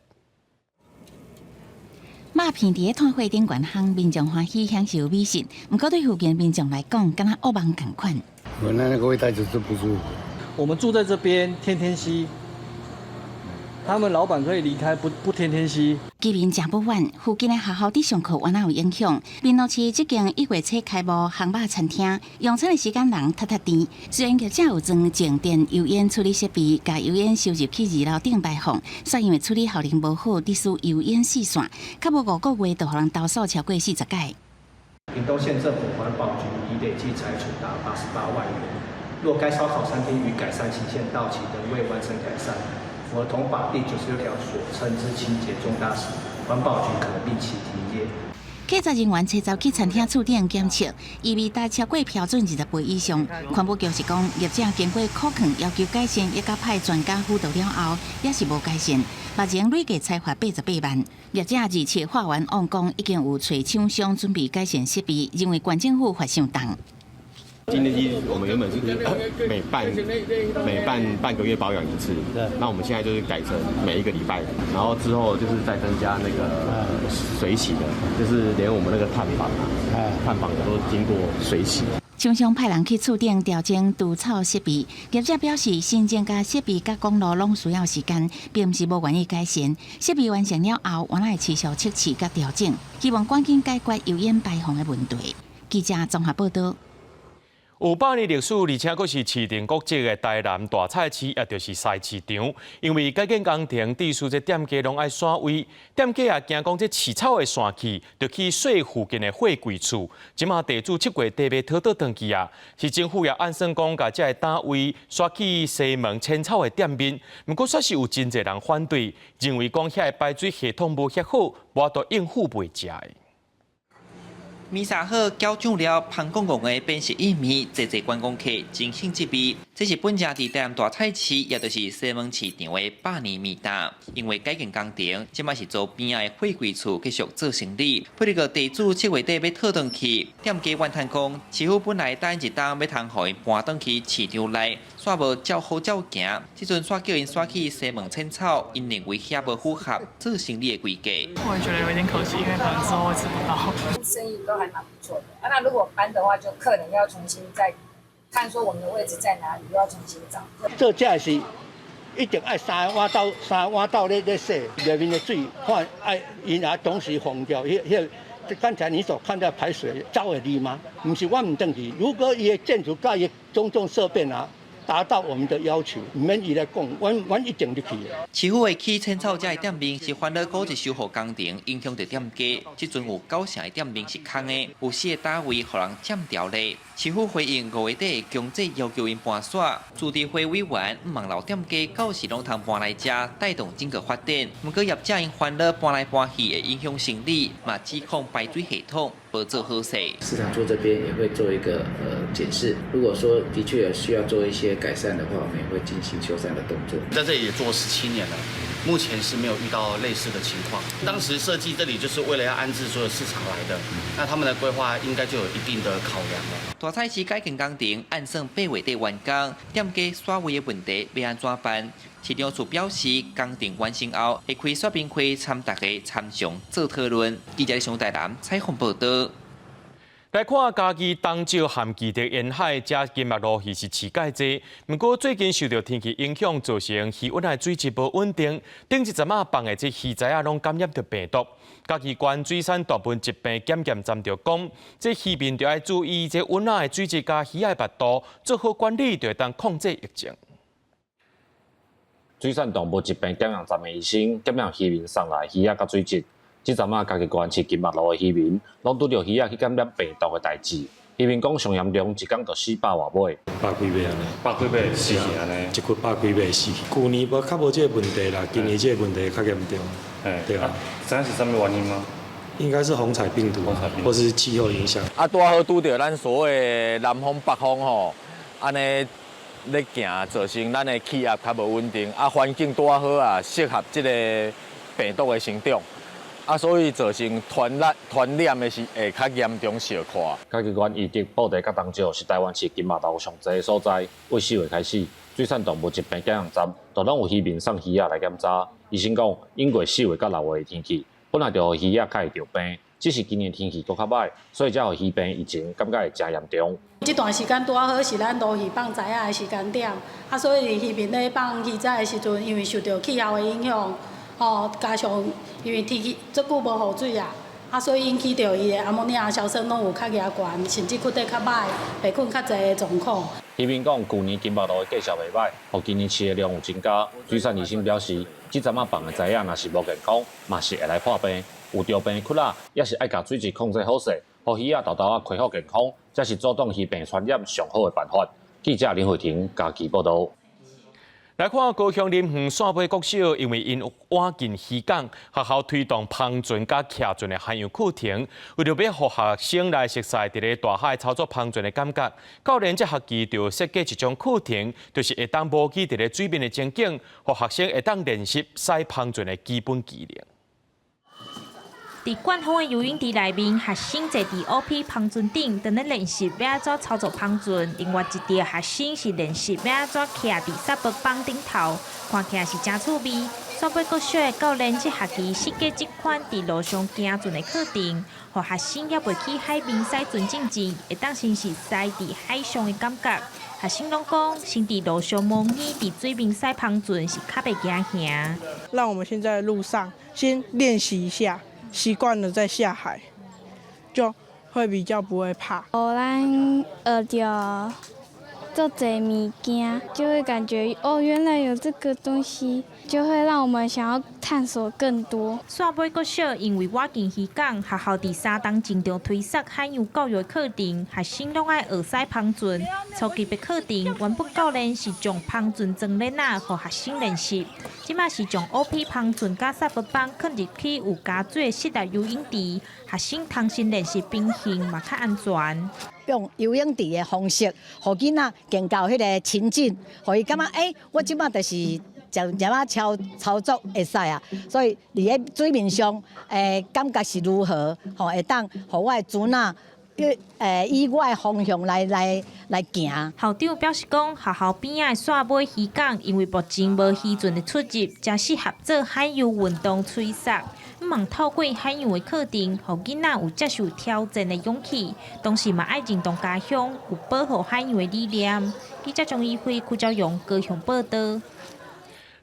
肉片佇咧炭火頂懸烘，民眾歡喜享受美食。毋過對附近民眾來講，敢若噩夢仝款。聞那個味道就是不舒服。我們住在這邊，天天吸。他們老闆可以離開，不天天吸。居民誠不滿，附近的學校佇上課原來有影響。屏東市這間1月初開幕烘肉餐廳，用餐的時間人窒窒甜。雖然業者有裝靜電油煙處理設備，共油煙收入去二樓頂排放，卻因為處理效能無好，致使油煙四散，較無5個月就予人投訴超過40改。屏東縣政府環保局已累計裁處達88萬元。若該燒烤餐廳於改善期限到期仍未完成改善，符合同法第96條所稱之情節重大時，環保局可令其停業。檢查人員揣走去餐廳厝頂檢測，異味達超過標準20倍以上。環保局是講，業者經過苦勸要求改善，也佮派專家輔導了後，也是無改善。目前累計裁罰88萬。業者27發完案講，已經有揣廠商準備改善設備，認為縣政府罰傷重。靜電機我們原本是每半個月保養一次，那我們現在就是改成每一個禮拜，然後之後就是再增加那個水洗的，就是連我們那個碳板啊，碳板都經過水洗。廠商派人去厝頂調整除臭設備，業者表示，新增加設備佮管路攏需要時間，並毋是無願意改善。設備完成了後，原來會持續測試佮調整，希望趕緊解決油煙排放的問題。記者綜合報道。有百年歷史，而且閣是市定古蹟的台南大菜市，也就是菜市場。因為改建工程，致使這店家攏愛徙位，店家也驚講這飼草的散氣，就去洗附近的貨櫃厝。這馬地主7月底欲討倒轉去啊！市政府也按算講，共這个單位徙去西門淺草的店面。毋過，煞是有真濟人反對，認為講遐个排水系統無遐好，無法度應付賣食的。麵沙好攪醬料，芳公公的變色意麵，濟濟觀光客真興這味。這是本家佇台南大菜市，也就是西門市場的百年麵檔。因為改建工程，這擺是租邊仔的貨櫃厝繼續做生意。不過地主7月底欲討轉去，店家怨嘆講，市府本來答應一冬欲通予𪜶搬轉去市場內，煞無照好照行。這陣煞叫𪜶徙去西門淺草，𪜶認為遐無符合做生意的規格。我也覺得有點可惜，因為可能之後會吃不到。生意都還蠻不錯的。啊，那如果搬的話，就客人要重新再看說我們的位置在哪裡，又要重新找。做這是一定愛三碗斗3碗斗咧洗內面的水，看愛𪜶也同時放掉，彼彼剛才你所看到排水走會離嗎？毋是我毋轉去，如果伊的建築佮伊種種設備啊，達到我們的要求，毋免伊來講，阮一定入去。市府會起淺草這个店面是環保古蹟修復工程，影響著店家。這陣有九成的店面是空的，有四个單位予人佔掉咧。市府回應五月底強制要求𪜶搬煞，自治會委員毋望老店家到時攏通搬來遮，帶動整個發展。毋過業者𪜶煩惱搬來搬去會影響生理，嘛指控排水系統無做好勢。市場處這邊也會做一個檢視，如果說的確有需要做一些改善的話，我們也會進行修繕的動作。在這裡也做17年了，目前是沒有遇到類似的情況。當時設計這裡就是為了要安置所有市場來的，那他們的規劃應該就有一定的考量了。大菜市改建工程按算8月底完工，店家徙位的問題欲按怎辦？市長處表示，工程完成後會開說明會，參大家參詳做討論。記者上台南採訪報道。來看嘉義東石和基德沿海，遮金目鱸魚是飼蓋濟。毋過最近受著天氣影響，造成魚塭的水質無穩定。頂一陣仔放的這魚仔仔攏感染著病毒。嘉義縣水產大部分疾病檢驗站就講，這漁民著愛注意這塭仔的水質佮魚仔密度，做好管理，就會當控制疫情。水產動物疾病檢驗站的醫生檢驗漁民送來魚仔佮水質。這陣仔嘉義縣飼金目鱸的漁民，攏拄著魚仔去感染病毒的代誌。漁民講上嚴重，一工就死百外尾。百幾尾按呢，百幾尾死去按呢，一群百幾尾死去。舊年無較無這個問題啦，今年這個問題較嚴重。對啊。知影是啥物原因嗎？應該是虹彩病毒，或是氣候影響。啊，拄好拄著咱所謂南風北風吼，按呢咧行，造成咱的氣壓較無穩定，啊，環境拄好啊，適合這個病毒的生長。啊，所以造成傳染傳染的是會較嚴重小可。嘉義縣義德、布袋佮東石是台灣飼金目鱸上濟的所在。為4月開始，水產動物疾病檢驗站就攏有漁民送魚仔來檢查。醫生講，經過4月佮6月的天氣，本來就予魚仔較會著病，只是今年天氣閣較䆀，所以才予魚病疫情感覺會誠嚴重。這段時間拄好是咱鱸魚放崽仔的時間點，啊，所以漁民咧放魚仔的時陣，因為受著氣候的影響。哦，加上因為天氣足久無雨水啊，啊，所以引起著伊的銨摩尼亞硝酸攏有較嚴懸，甚至屈得較䆀，病菌較濟的狀況。漁民講，舊年金目鱸的價數袂䆀，予今年飼的量有增加。水產醫生表示，這陣仔放的崽仔若是無健康，嘛是會來破病。有著病的蛆仔，也是愛共水質控制好勢，予魚仔沓沓仔恢復健康，才是阻擋魚病傳染上好的辦法。記者林慧婷嘉義報導。來看高雄林園汕尾國小，因為𪜶倚近漁港，學校推動帆船佮騎船的海洋課程，為著欲予學生來熟悉佇咧大海操作帆船的感覺，教練這學期就設計一種課程，就是會當模擬佇咧水面的情景，予學生會當練習駛帆船的基本技能。佇灌風的游泳池內面，學生坐佇 OP 帆船頂，正咧練習欲按怎操作帆船。另外一隊學生是練習欲按怎徛佇 SUP 板頂頭，看起來是誠趣味。汕尾國小的教練這學期設計這款佇陸上行船的課程，予學生猶未去海面駛船進前，會當先熟似佇海上的感覺。學生攏講，先佇陸上模擬佇水面駛帆船是較袂驚嚇。讓我們先在陸上先練習一下。習慣了再下海，就會比較不會怕。予咱學著足濟物件，就會感覺哦，原來有這個東西，就會讓我們想要探索更多。汕尾國小因為倚近漁港，學校佇三冬前就推設海洋教育課程，學生攏愛學駛帆船。初級的課程原本教練是將帆船裝鏈仔，予學生練習。這馬是將 OP 帆船佮 SUP 板囥入去有加水的室內游泳池，學生通先練習平衡嘛較安全。用游泳池的方式，予囡仔更到彼个情境，予伊感覺，欸，我這馬就是就這馬操操作會使啊，所以佇咧水面上，感覺是如何，吼，會當予我的船仔，以我的方向來來來行。校長表示講，學校邊仔的汕尾漁港，因為目前無漁船的出入，誠適合做海洋運動吹捒。向望透過海洋的課程，予囡仔有接受挑戰的勇氣，同時嘛愛認同家鄉有保護海洋的理念。記者張怡輝、柯昭陽高雄報導。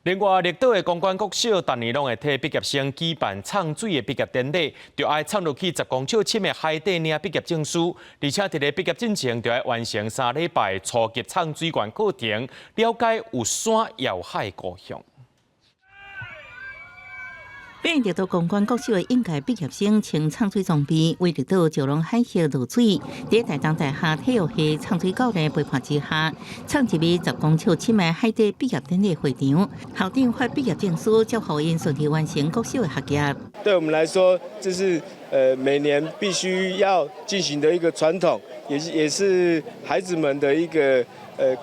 另外，綠島的公館國小，逐年攏會替畢業生舉辦藏水的畢業典禮，就愛藏入去10公尺深的海底領畢業證書，而且佇咧畢業進前，就愛完成3禮拜初級藏水員課程，了解有山搖海故鄉。變綠島公館國小的應屆畢業生穿藏水裝備，為綠島石龍海峽落水，佇台東大學體育系藏水教練陪伴之下，闖入米10公尺深的海底畢業典禮會場，校長發畢業證書，祝福𪜶順利完成國小的學業。對我們來說，這是每年必須要進行的一個傳統，也是孩子們的一個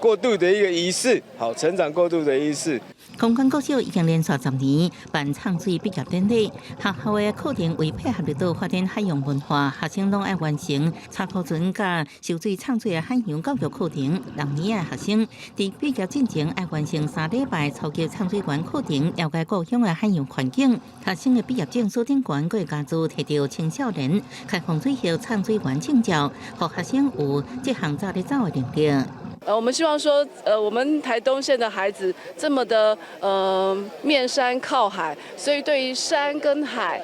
過渡的一個儀式，好，成長過渡的儀式。公館國小已經連續10年辦藏水畢業典禮，學校的課程為配合綠島發展海洋文化，學生攏愛完成插拖船佮游水藏水的海洋教育課程。6年的學生佇畢業進前愛完成3禮拜初級藏水員課程，了解故鄉的海洋環境。學生的畢業證書頂懸閣會加註提著青少年開放水域藏水員證照，予學生有這項走咧走的能力。我們希望說，我們台東縣的孩子這麼的，面山靠海，所以對於山跟海，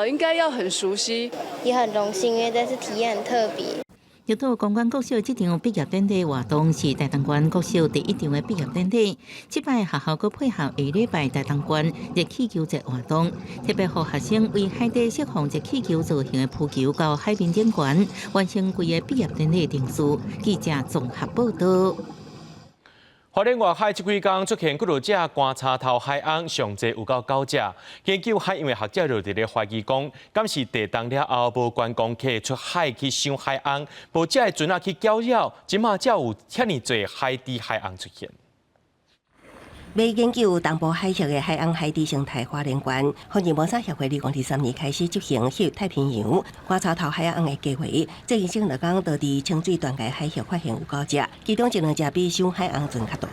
應該要很熟悉。也很榮幸，因為這次體驗很特別。綠島公館國小這場畢業典禮活動是台東縣國小第一場的畢業典禮。這擺學校閣配合下禮拜台東縣熱氣球節活動，特別予學生為海底釋放熱氣球造型的浮球到海面頂懸，完成規个畢業典禮程序。記者綜合報道。花蓮外海這幾工出現幾落隻棺柴頭海鰪，上濟有夠九隻。研究海洋的學者就佇咧懷疑講，敢是地動了後無觀光客出海去賞海鰪，無這个船仔去攪擾，這馬才有遐爾濟海豬海鰪出現。欲研究東部海域的海鰪海底生態花蓮縣，環境文化協會2023年開始執行翕太平洋棺柴頭海鰪的計劃。這已經來講，當地清水斷崖海域發現有九隻，其中一兩隻比賞海鰪船較大。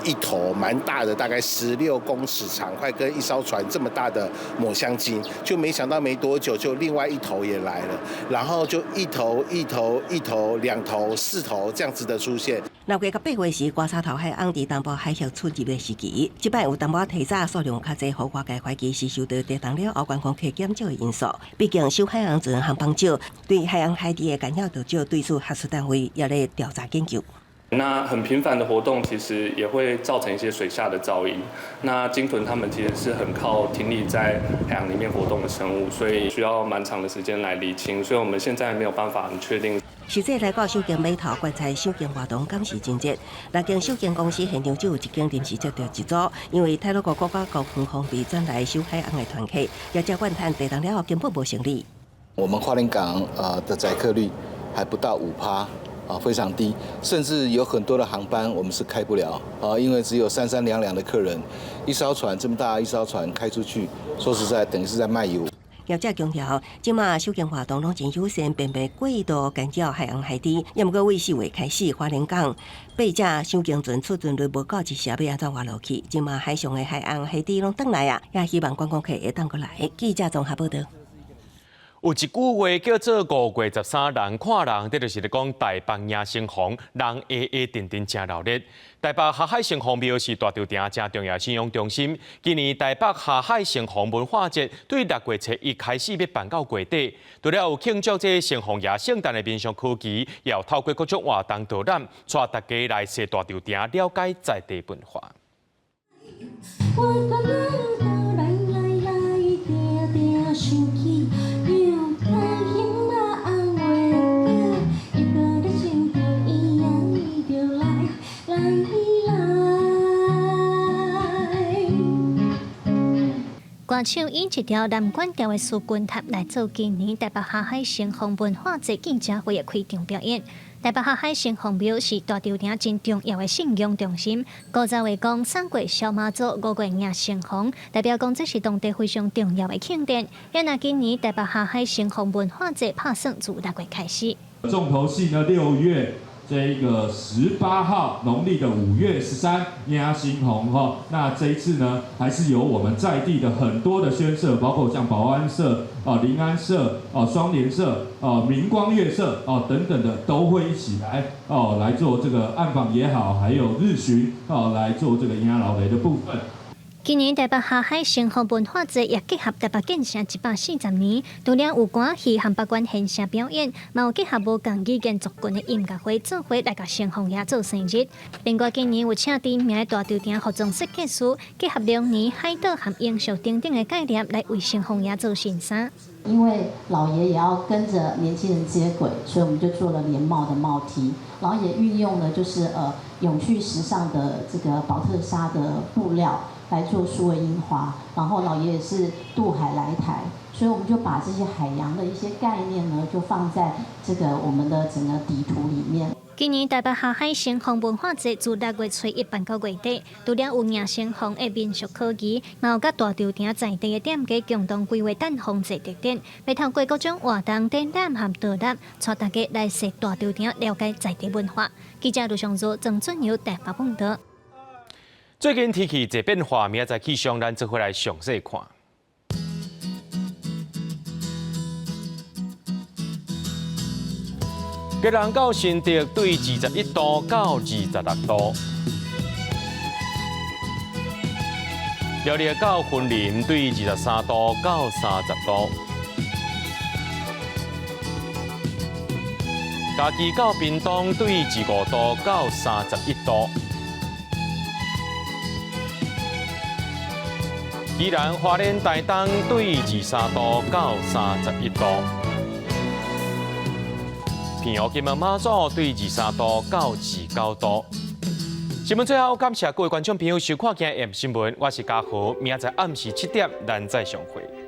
一頭蠻大的，大概16公尺長，快跟一艘船這麼大的抹香鯨，就沒想到沒多久就另外一頭也來了，然後就一頭一頭一頭兩頭四頭這樣子的出現。6月佮8月時，棺柴頭海鰪佇東部海域出入的時期，這擺有淡薄仔提早，數量較濟，予外界懷疑是受到地動了後觀光客減少的因素。畢竟賞海鰪船航班少，對海鰪海底的干擾就少，對此學術單位也咧調查研究。那很頻繁的活動，其實也會造成一些水下的噪音。那鯨豚它們其實是很靠聽力在海洋裡面活動的生物，所以需要蠻長的時間來釐清。所以我們現在沒有辦法很確定。實際來講，賞鯨碼頭觀察賞鯨活動敢是真熱。六間賞鯨公司現場只有一間臨時接著一組，因為太魯閣國家公園方便轉來賞海鰪的團客，業者怨嘆地動了後根本無生意。我們花蓮港的載客率還不到5%。啊，非常低，甚至有很多的航班我們是開不了啊，因為只有三三兩兩的客人，一艘船這麼大一艘船開出去，說實在，等於是在賣油。業者強調，這馬賞鯨活動攏真有限，並袂過度干擾海鰪海底。也毋過為4月開始，花蓮港八隻賞鯨船出船率無夠一成，欲按怎活落去？這馬海上的海鰪海豬攏轉來啊，也希望觀光客會當閣來。記者綜合報道。有一句話叫做“5月13人看人”，這就是咧講台北迎城隍，人會會陣陣誠鬧熱。台北霞海城隍廟是大稻埕誠重要信仰中心。今年台北霞海城隍文化節對6月初一開始欲辦到月底，除了有慶祝這城隍爺聖誕的民俗科技，也有透過各種活動導覽，帶大家來踅大稻埕，了解在地文化。我甲咱來來來，定定想起，又太興啊紅月光，一個咧想著伊啊，伊就來來來。歌手以一條南管調的絲裙塔來做今年台北霞海城隍文化節記者會的開場表演。台北霞海城隍廟是大稻埕真重要的信仰中心。古早話講，三月燒媽祖，五月迎城隍，代表講這是當地非常重要的慶典。若今年台北霞海城隍文化節拍算自6月開始。重頭戲呢，6月這個18號，農曆的5月13，迎城隍哈。那這一次呢，還是由我們在地的很多的軒社，包括像保安社、啊臨安社、啊雙聯社、啊明光月社哦等等的，都會一起來哦來做這個暗訪也好，還有日巡哦來做這個迎老雷的部分。今年台北下海盛風文化節也結合台北建城140年，除了有歌戲和北關現場表演，嘛有結合無仝語言族群的音樂會做伙來共盛豐爺做生日。另外，今年有請知名的大稻埕服裝設計師，結合龍年海島和英雄等等的概念來為盛豐爺做新衫。因為老爺也要跟着年輕人接軌，所以我們就做了連帽的帽 T，然後也運用了就是永續時尚的這個寶特紗的布料來做數位印花，然後老爺也是渡海來台，所以我們就把這些海洋的一些概念呢，就放在這個我們的整個底圖裡面。今年台北下海盛豐文化節自6月初一辦到月底，除了有迎盛豐的民俗考儀，嘛有佮大稻埕在地的店家共同規劃蛋風節特展，欲透過各種活動、展覽和導覽，帶大家來踅大稻埕，了解在地文化。記者盧尚如、曾俊友台北報導。最近天氣濟變化，明仔載氣象，咱做伙來詳細看。基隆到新竹對21度到26度，苗栗到雲林對23度到30度，嘉義到屏東對25度到31度，宜蘭花蓮台東對23度到31度。平湖金門馬祖對23度到29度。新聞最後，感謝各位觀眾朋友收看今日新聞，我是嘉豪，明仔載暗時7點，咱再相會。